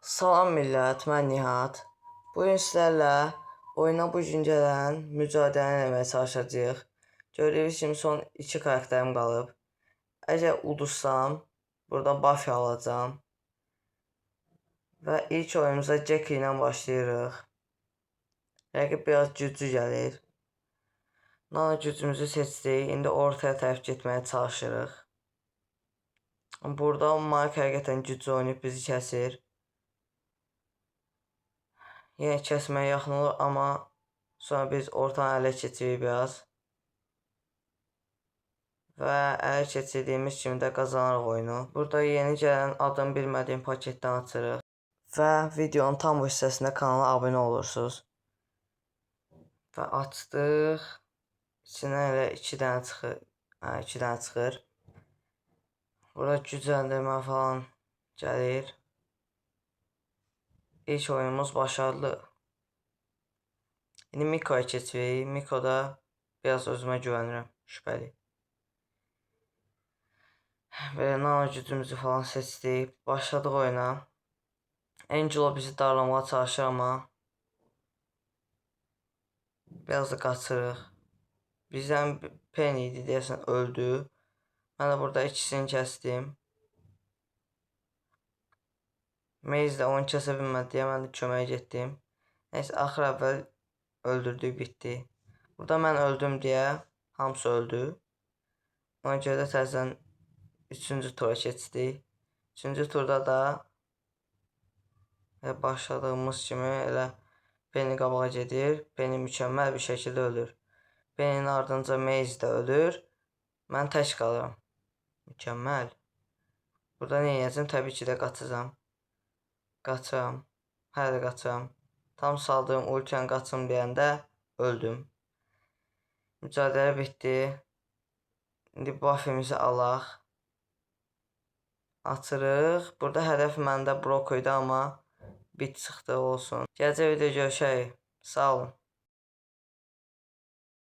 Salam millət, mən Nihat. Bu gün sizlərlə oyuna bu gün gələn mücadələni eləməyə çalışacağıq. Gördüyünüz kimi son 2 karakterim qalıb. Əgər uduzsam, burada Buffy alacağam. Və ilk oyunumuza Jack ilə başlayırıq. Rəqib biraz güclü gəlir. Nano gücümüzü seçdik. İndi ortaya tərəf getməyə çalışırıq. Burada Mike həqiqətən güclü oynayıb bizi kəsir. Yenə kəsməyə yaxın olur, amma sonra biz ortanı ələ keçiririk biraz. Və ələ keçirdiyimiz kimi də qazanırıq oyunu. Burada yeni gələn adını bilmədiyim paketdən açırıq. Və videonun tam bu hissəsində kanala abunə olursunuz. Və açdıq. İçindən elə 2 dənə çıxır. Hə, 2 dənə çıxır. Burada gücləndirmə falan gəlir. İlk oyunumuz başarılı. İndi Miko'ya keçirik. Miko'da biraz özümə güvənirəm, şübhəli. Belə nano gücümüzü falan seçdik. Başladıq oyuna. Angelo bizi darlamağa çalışır, amma biraz da qaçırıq. Bizdən Penny idi deyəsən, öldü. Mən də burada ikisini kəsdim. Maze də onu kəsə bilmədi deyə mən də köməyə getdim. Neysə, axır əvvəl öldürdük, bitdi. Burada mən öldüm deyə hamısı öldü. Ona görə də təzədən 3-cü tura keçdik. 3-cü turda da elə başladığımız kimi elə Penny qabağa gedir. Penny mükəmməl bir şəkildə ölür. Penny'nin ardınca Maze də ölür. Mən tək qalıram. Mükəmməl. Burada nə edəcəm? Təbii ki də qaçacağam. Qaçıram. Hələ də qaçıram. Tam saldığım ultiyan qaçım deyəndə öldüm. Mücadilə bitdi. İndi buffimizi alaq. Açırıq. Burada hədəf məndə Broko idi, amma bit çıxdı, olsun. Gələcək video görüşərik. Sağ olun.